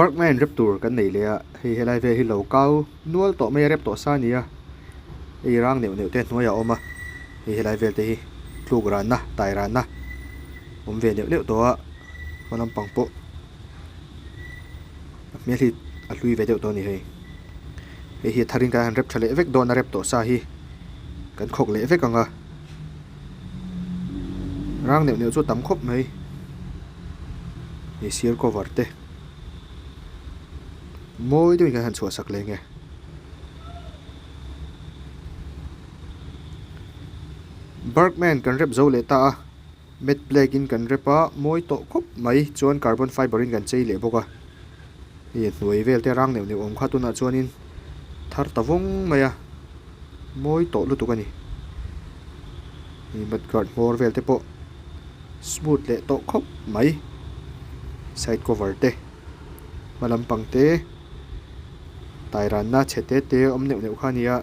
Bergman rep tur kan nei leh a, hei helai vel hi lo kau nual tawh mai a rep tawh sa a ni a, hei rang neuh neuh te hnuaiah a awm a, hei helai vel te hi tluk ranna tai ranna awm ve neuh neuh tawh a, hma lampang pawh a hmel hi a hlui ve deuh tawh a ni hei, hei hi a tharin kan han rep tha leh vek dawn a rep tawh sa hi kan khawk leh vek ang a. Rang neuh neuh chu a tam khawp mai hei sir cover te mawi deuhin kan han chhuah sak leh nge. Bergman kan rep zo leh ta a matte black in kan rep a mawi tawh khawp mai chuan carbon fibre in kan chei leh bawk a hei a hnuai vel te rang neuh neuh awm kha tunah chuanin thar ta vawng mai a. Mawi tawh lutuk a ni. Hei mud guard hmawr vel te pawh smooth leh tawh khawp mai. Side cover te hma lampang te tai ranna chhe te te awm neuh neuh kha a ni a.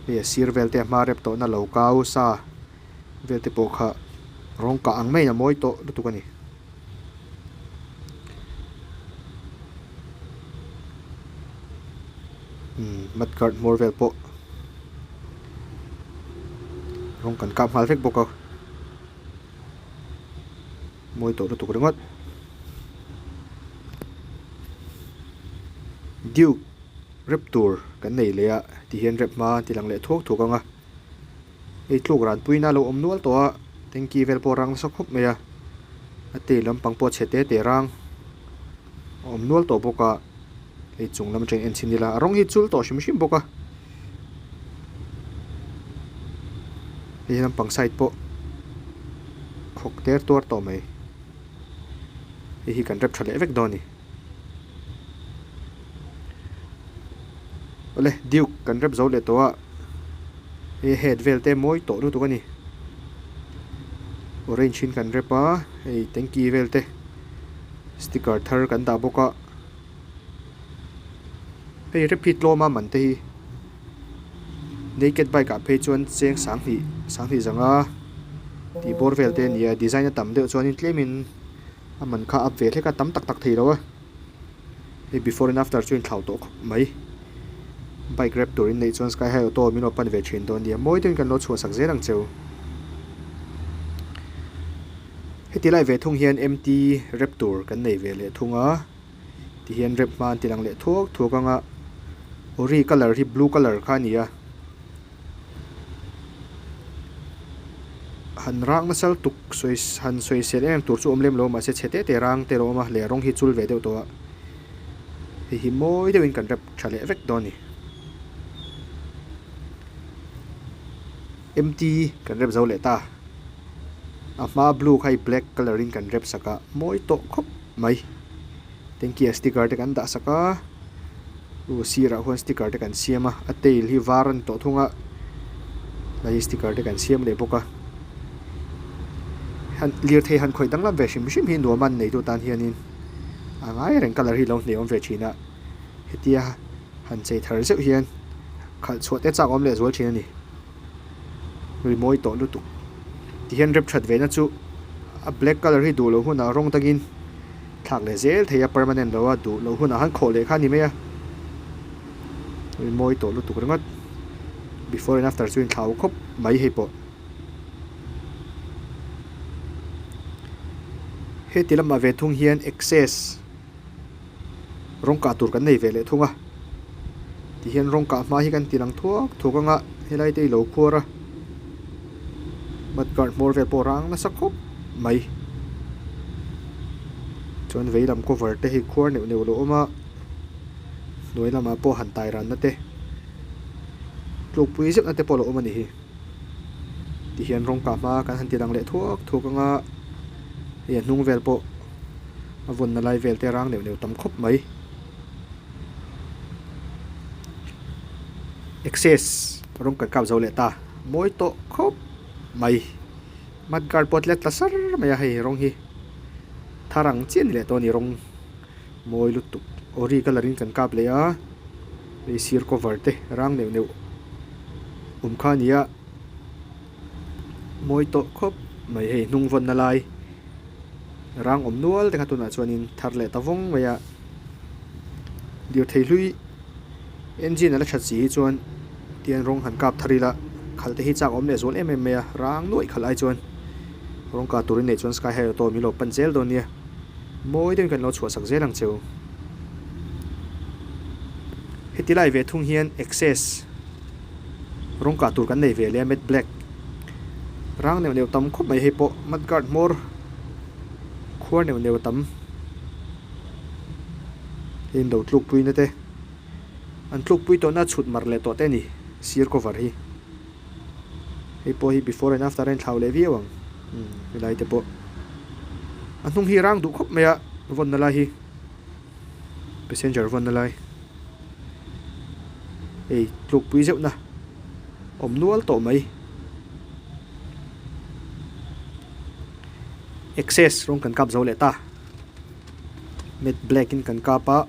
Hei a sir vel te a hma rep tawhna lo kau sa vel te pawh kha rawng kah ang maiin a mawi tawh lutuk a ni. Mud guard hmawr vel pawh rawng kan kap nghal vek bawk a mawi tawh lutuk ringawt duke rep tur kan nei leh a tihian rep hma an ti lang leh thuak thuak ang a. Hei tluk ran puiin a lo awm nual tawh a, tanky vel pawh a rang nasa khawp mai a, a tail lampang pawh a chhe te te rang a awm nual tawh bawk a, hei chung lam atangin en chhin ila a rawng hi chul tawh hrim hrim bawk a, hei lampang side pawh khawk ter tuar tawh mai, hei hi kan rep tha leh vek dawn a ni. Awle Duke kan rep zo leh tawh a hei head vel te mawi tawh lutuk a ni orange in kan rep a hei tanky vel te sticker thar kan dah bawk a hei rep hi tlawm a man te hi naked bike ah phei chuan cheng sanghnih sanghnih zanga tih bawr vel te a ni a design a tam deuh chuanin tlemin. A man kha up ve hlek a tam tak tak thei lo a hei before and after chu inthlau tawh khawp mai bike rep tur in neih chuan sky high auto min lo pan ve thin dawn nia mawi deuhin kan lo chhuah sak zel ang cheu heti lai ve thung hian mt rep tur kan nei ve leh thung a tihian rep hma an ti lang leh thuak thuak ang a ori colour hi blue colour kha a ni a. Han rang nasa lutuk sawi han sawi sel em em tur chu awm lem lo mahse chhe te te rang te lo awm a leh rawng hi chul ve deuh tawh a hei hi mawi deuhin kan rep tha leh vek dawn a ni mt kan rep zo leh ta a hma blue kha hei black colour in kan rep sak a mawi tawh khawp mai tanky ah sticker te kan dah sak a. Aw sirah huan sticker te kan siam a a tail hi var a ni tawh thung a hlai hi sticker te kan siam leh bawk a han lirthei han khawih danglam ve hrim hrim hi nuam a an neitu tan hianin a ngai reng colour hi lo hne awm ve thin a hetia han chei thar zeuh hian khalh chhuah te chak awm leh zual thin a ni rimawi tawh lutuk tihian rep that ve na chu a black colour hi duh loh hunah rawng dangin thlak leh zel thei a permanent lo a duh loh hunah han khawh leh kha a ni mai a rimawi tawh lutuk ringawt before and after chu inthlau khawp mai hei pawh heti lamah ve thung hian access rawng kah tur kan nei ve leh thung a tihian rawng kah hma hi kan ti lang thuak thuak anga helai te hi lo khuar a mud guard hmawr vel pawh rang nasa khawp mai chuan vei lam cover te hi khuar neuh neuh lo awm a hnuai lamah pawh han tai ran na te tlukpui zeuh na te pawh lo awm a ni hi tihian rawng kah hma kan han ti lang leh thuak thuak anga hei a hnung vel pawh. A vawnna lai vel te rang neuh neuh tam khawp mai. Access rawng kan kap zo leh ta. Mawi tawh khawp mai. Mud guard pawh tlet tla sar mai a hei rawng hi. Thar ang chiah a ni leh tawh a ni rawng mawi lutuk. Ori colour in kan kap leh a. Hei sir cover te rang neuh neuh awm kha a ni a. Mawi tawh khawp mai hei hnung vawnna lai. Rang awm nual te kha tunah chuanin thar leh ta vawng mai a. Lirthei hlui engine a la that si hi chuan tian rawng han kap thar ila khalh te hi chak awm leh zual em em mai a rang nuaih khalh ai chuan rawng kah turin neih chuan sky high auto min lo pan zel dawn nia mawi deuhin kan lo chhuah sak zel ang cheu. Heti lai ve thung hian access rawng kah tur kan nei ve leh a matte black rang neuh neuh tam khawp mai hei pawh mud guard hmawr khuar neuh neuh a tam. Hei an lo tlukpui na te an tlukpui tawh na chhut mar leh tawh te a ni sir cover hi hei pawh hi before and after a inthlau leh viau ang umm helai te pawh a hnung hi rang duh khawp mai a vawnna lai hi passenger vawnna lai hei tlukpui zeuh na awm nual tawh mai. Access rawng kan kap zo leh ta. Matte black in kan kap a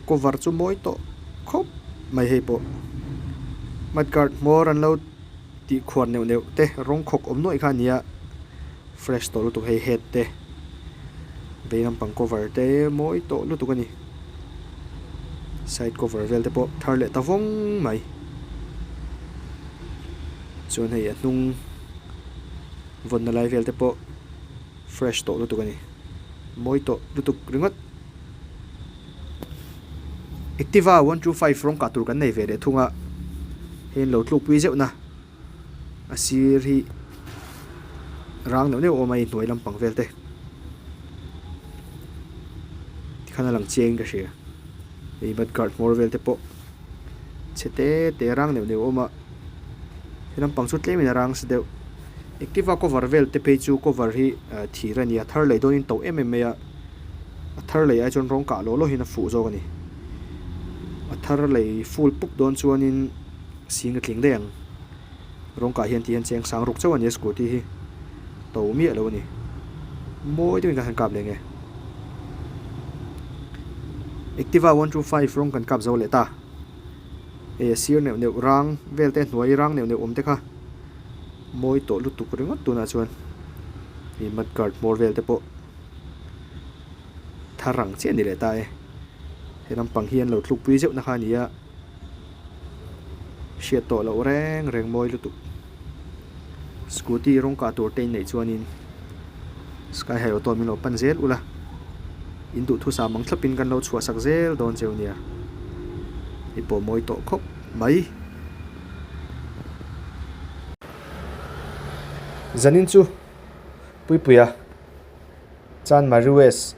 cover chu mawi tawh khawp mai hei pawh mudguard hmawr an lo tih khuar neuh neuh te rawng khawk awm nuaih kha a ni a fresh tawh lutuk hei head te vei lampang cover te mawi tawh lutuk a ni side cover vel te pawh thar leh ta vawng mai chuan hei a hnung vawnna lai vel te pawh. Fresh tawh lutuk a ni. Mawi tawh lutuk ringawt. Activa 125 rawng kah tur kan nei ve leh thung a, hei an lo tlukpui zeuh na. A sir hi rang neuh neuh a awm a, hei hnuai lampang vel te. Tikhan a lang chiang in ka hria. Hei mud guard hmawr vel te pawh chhe te te rang neuh neuh a awm a, he lampang chu tlem in a rang sa deuh. Activa cover vel te phei chu cover hi thir a ni a, thar lei dawnin to em em mai a, a thar lei ai chuan rawng kah lawh lawhin a fuh zawk a ni. A thar lei full pup dawn chuanin sing a tling daih ang. Rawng kah hian ti hian cheng sang ruk chauh a ni a scooty hi to miah lo a ni. Mawi deuhin kan han kap leh nge. Activa 125 rawng kan kap zo leh ta. Hei a sir neuh neuh rang vel te hnuai rang neuh neuh awm te kha mawi tawh lutuk ringawt tunah chuan hei mud guard hmawr vel te pawh thar ang chiah a ni leh ta e. He lampang hi an lo tlukpui zeuh na kha a ni a, hriat tawh loh reng reng mawi lutuk. Scooty rawng kah tur te inneih chuanin Sky High Auto min lo pan zel ula, in duhthusam ang thlapin kan lo chhuahsak zel dawn cheu nia. I pawh mawi tawh khawp mai. Zanin chu Puipuia Chan Marie West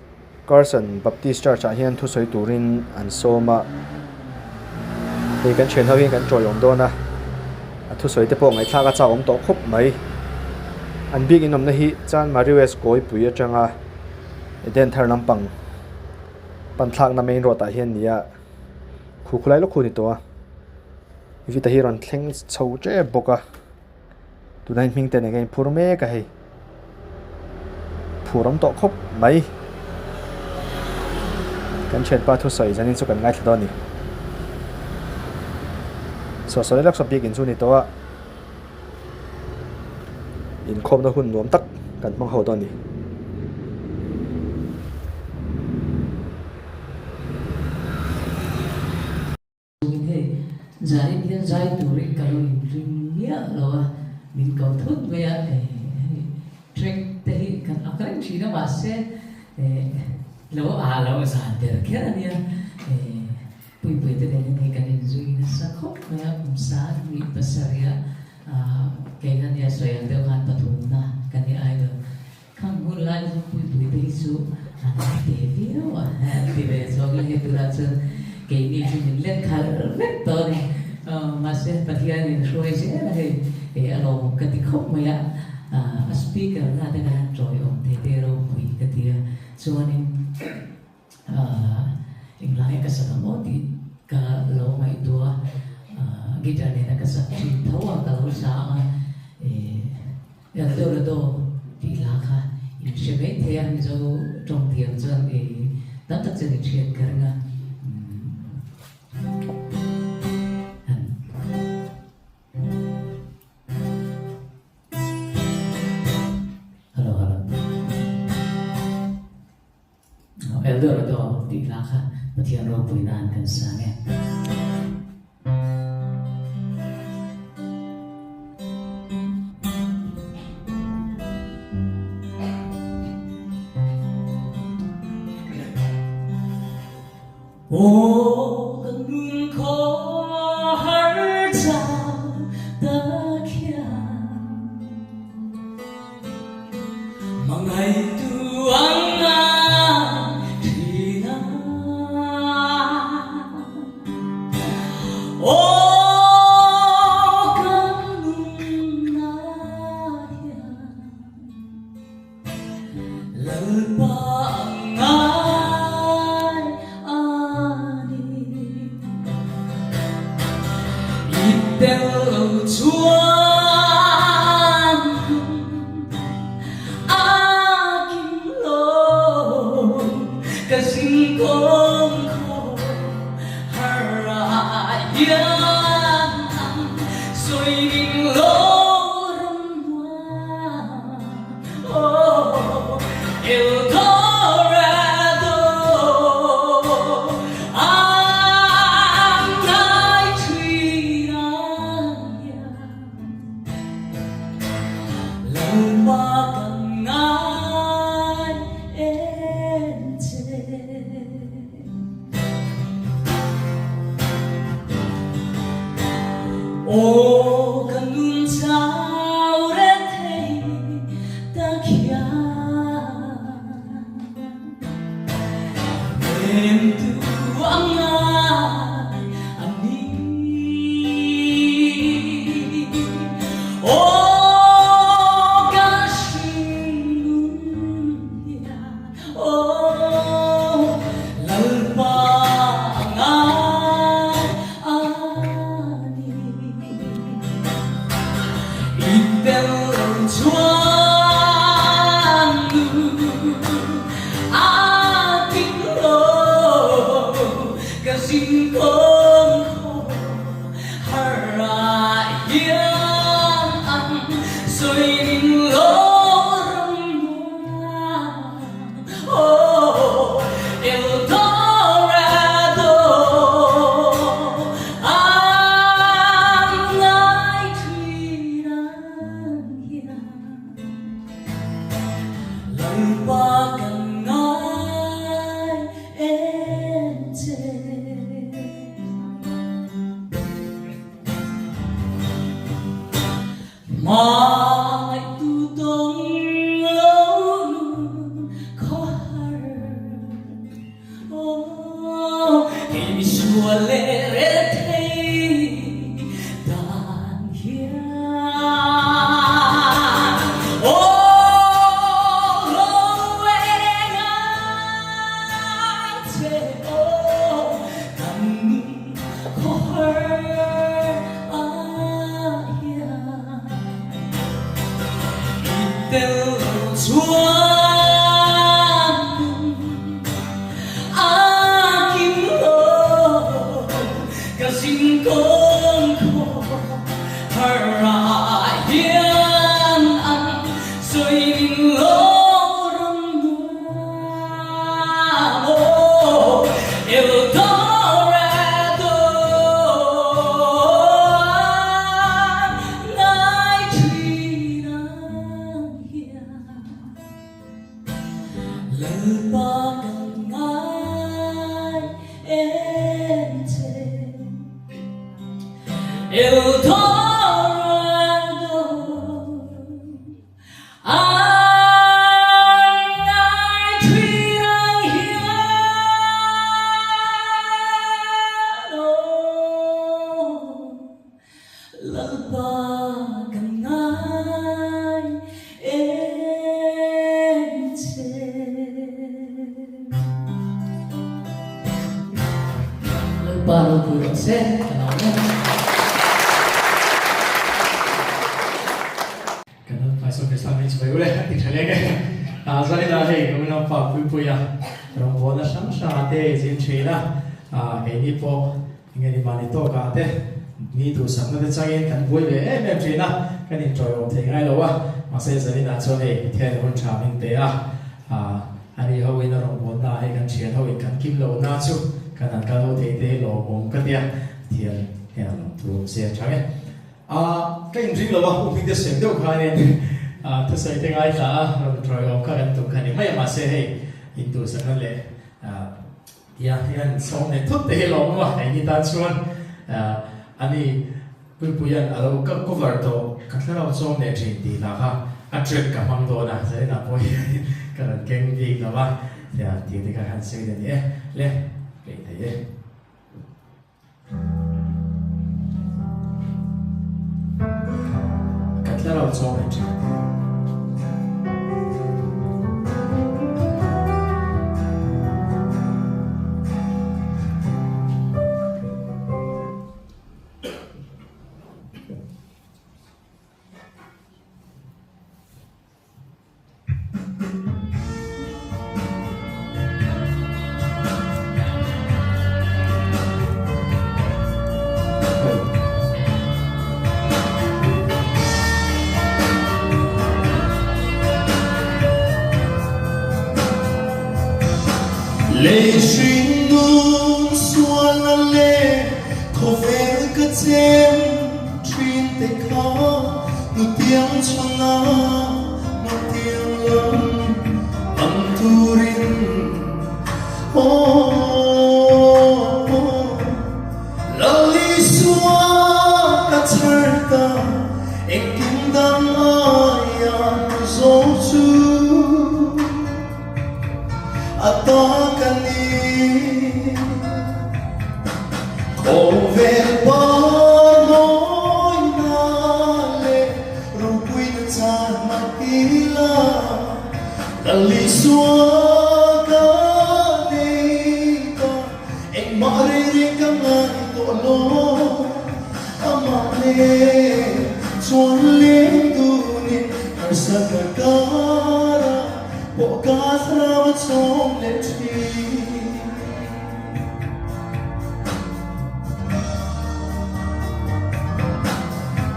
Carson Baptist Church ah hian thusawi turin an sawm a, hei kan thian ho hian kan tawiawm dawn a, a thusawi te pawh ngaihthlak a chak awm tawh khawp mai. An bik inawmna hi Chan Marie West kawipui atanga Eden thar lampang panthlakna main road ah hian ni a, khu khulai lawk khu a ni tawh a, Vita hi a rawn thleng chho tep bawk a. Tunah hian hming te nen ka inphur mek a hei phur awm tawh khawp mai kan thianpa thusawi zanin chu kan ngaithla dawn a ni saw saw lek lek saw biakin chu a ni tawh a inkhawmna hun nuam tak kan hmang ho dawn a ni. Chungin hei zanin hian zai turin ka lo inring miah lo a, min ko thut mai a, hei track te hi kan ak reng thin a mahse lo a lo zan ber kher a nia, Puipui te nen hian hei kan inzui nasa khawp mai a, kum sang hnih pasarih a kei kha nia sawi ang deuh khan pathumna ka ni idol. Khang hun lai chu puipui te hi chu an la te viau a, ti ve zawng in hei tunah chuan keini chu min let khalh vek tawh a ni. Mahse Pathianin hruai zel a hei a lawmawm ka ti khawp mai a, a speaker na te khan tawiawm thei te ropui ka ti a, chuanin Englai ka sak ang aw tih ka lo ngaihtuah a, guitar nena ka sak thin tho a, ka lo sa ang a, El Dorado tih hla kha in hre mai thei a, Mizo tawng thiam chuan tam tak chuan in hriat ka ring a. Hello hello. Eldorado tih hla kha Pathian ropui nan kan sang e. Aw kan nun khawhar chang tak hian Hmangaihtu ang ngai thin a. Aw kan nunna hian Lalpa ang ngai a ni. I tel lo chuan nun a kim lo, ka zingkawm khaw har ah hian ang sawi ning lo ram nuam. Oh, El Dorado, ang ngai thin ang hian Lalpa kan ngai em che. Aw ka nun chau re thei tak hian Hnem tu a ngai a ni. Aw ka hringnun hian Aw Lalpa a ngai a ni. I tel lo chuan nu a kim lo, ka zingkawm khaw har ah hian ang sawi ning lo ram nuam. Oh, El Dorado, ang ngai thin ang hian Lalpa kan ngai em che. Hmangaihtu tawng lo nun khaw har Aw kei misual leh rethei dan hian Aw lo eng ang che aw kan nun khaw har ah hian i tel lo chuan nun a kim lo, ka zingkawm khaw har ah hian ang sawi ning lo ram nuam aw El Dorado ngai thin ang hian Lalpa kan ngai em che. El Dorado. An ngai thin ang hian aw Lalpa kan ngai em che. Lalpa ropui rawh se ka lo en. Kan han hmaisawm ve sang mai chu bai ule a ti tha leng e. Ah chuanin ah hei kan unau pa Puipui a rawngbawlna hrang hrang ah te zin thin a, ah keini pawh enge ni mahni tawk ah te mi duhsakna te changin kan buai ve em em thin a, kan inṭawiawm thei ngai lo a, mahse zanin ah chuan hei Pathian hun tha min pe a, ah. Ani ho in a rawngbawlna ah hei kan thian ho in kan kim lo na chu kan han kal ho thei te hi lawmawm ka tia thian hian a lawm thu awm se a tha nge. Ahh ka inring lo a, u hming te sem deuh khanin thusawi te ngaithla a rawn tawiawm kha kan tum kha ni mai a mahse hei intuhsakna leh tia hian sawm leh thut te hi lawmawm a keini tan chuan ani Puipuia'n a lo ka cover tawh ka thlarau chawm leh thin tih hla kha a track ka hmang dawn a zaninah pawh hian ka rawn keng bik lo a tia tih te kha han sawi leh ni e le peih thei e. Ka thlarau chawm leh thin. Lei hringnun sualna leh khawvel ka chem thin te kha hnutiang chhana hnutiang lam pan turin aw Lal Isua ka chhar ta engkim dang aia zo chu. A ta ka ni. Khawvel par mawina leh ropuina chan mahila Lal Isua ka nei ta engmah reng reng ka ngai tawh lo Amah nen chuan leng dunin harsatna karah Pawh ka thlarau a chawm leh thin.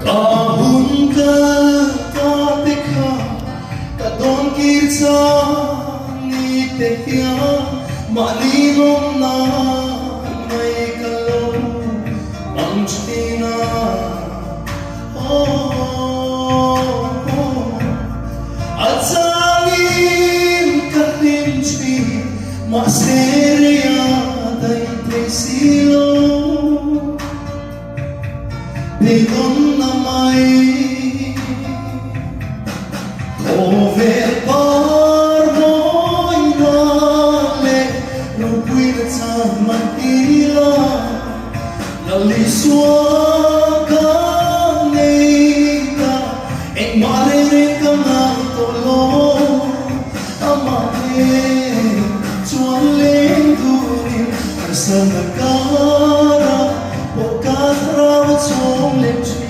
Ka hun kal ta te kha ka dawn kir chang ni te hian mahni lawmna mai ka lo hmang thin a. A changin ka hlim thin, mahse reia daih thei si lo. Beidawnna mai khawvel par mawina leh ropuina chan man ila. Lal Isua ka nei ta, engmah reng reng ka ngai tawh lo. Amah nen chuan leng dunin harsatna karah pawh ka thlarau a chawm leh thin.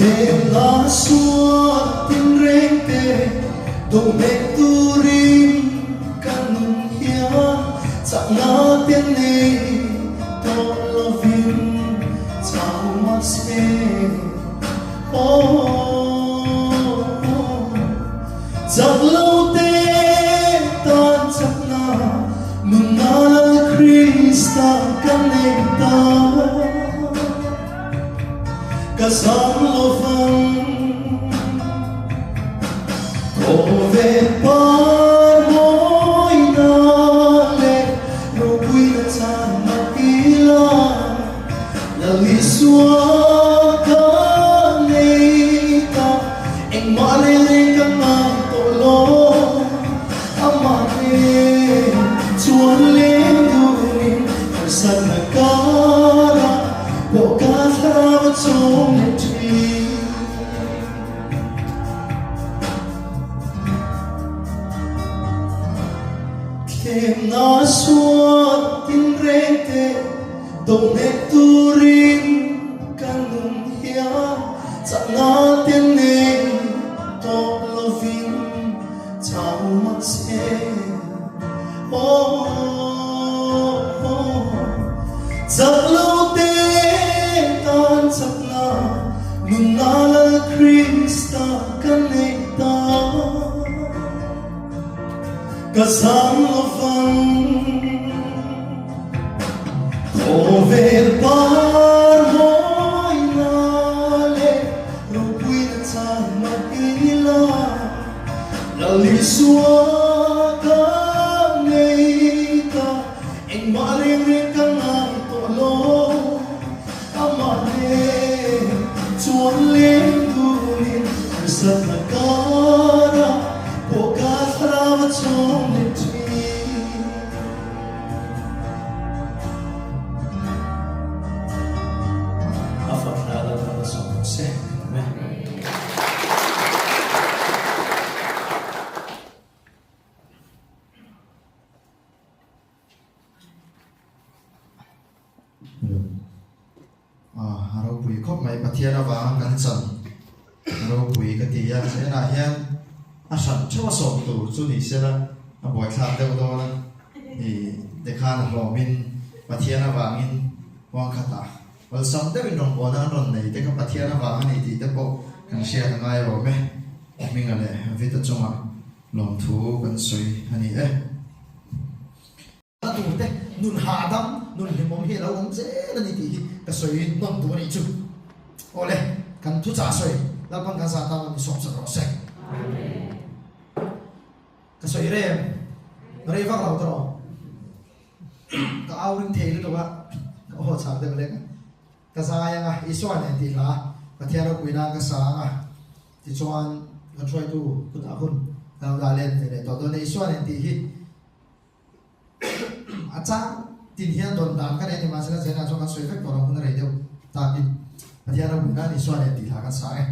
Thlemna suat tinreng te dawhmeh turin ka nun hian chakna te nei tawh lovin chau mahse Chak lo te tan chakna nunna Lal Krista ka nei ta. Ka zam lo vang khawvel par mawina leh ropuina chan mahila. Lal Isua ka nei ta, engmah reng reng ka ngai tawh lo. Amah nen chuan leng dunin harsatna karah pawh ka thlarau a chawm leh thin. Thlemna suat tinreng te. Dawhmeh turin ka nun hian chakna. Ka zam lovang Khawvel par mawina leh ropuina chan mah ila Lal Isua ka nei ta engmah reng reng ka ngai tawh lo Amah nen chuan leng dunin harsatna karah pawh ka thlarau a chawm leh thin. A fahla Lalpan a sawm rawh se ka lawm e. A ropui khawp mai Pathian avanga kan chan a ropui ka ti a, enah hian a hran theuh a sawm tur chu ni sela a buaithlak deuh dawn a, ih tikhan a hlawmin Pathian avangin huang khatah awlsam deuhin rawngbawlna an rawn nei te kha Pathian avang a ni tih te pawh kan hriat a ngai awm e, Hminga leh Vita chungah lawmthu kan sawi a ni e. A turte nun hahdam, nun hlimawm hi a lo awm zel a ni tih hi ka sawi nawn duh a nih chu. Awle, kan thuchah sawi Lalpan kan zah tan a mi sawmsak rawh se. Ka sawi rem, rei vak lo tawh. Ka au ring thei lutuk a, ka aw chak deuh lek a. Ka zai ang a, Isua nen tih hla Pathian ropui nan ka sa ang a, tichuan kan hruaitu kutah hun ka lo dah let ve leh tawh dawn a, Isua nen tih hi A chang tin hian dawn dan ka nei a ni, mahse kan zirna chuan kan sawi vek tawh lo, hun a rei deuh takin Pathian ropui nan Isua nen tih hla kan sa e.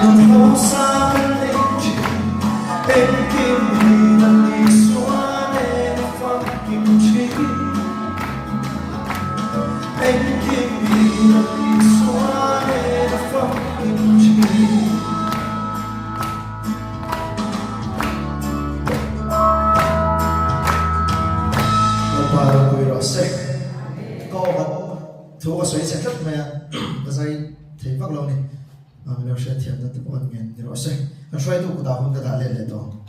Nun hausa kan nei thin Engkim hi Lal Isua nen a famkim thin Engkim hi Lal Isua nen a famkim thin. Lalpa ropui rawh se. Ka aw khat thu ka sawi chhe tlat mai a, ka zai thei vak lo a ni. Min lo hriatthiamna te pawh an ngen ni rawh se. Kan hruaitu kutah hun ka dah let leh tawh ang.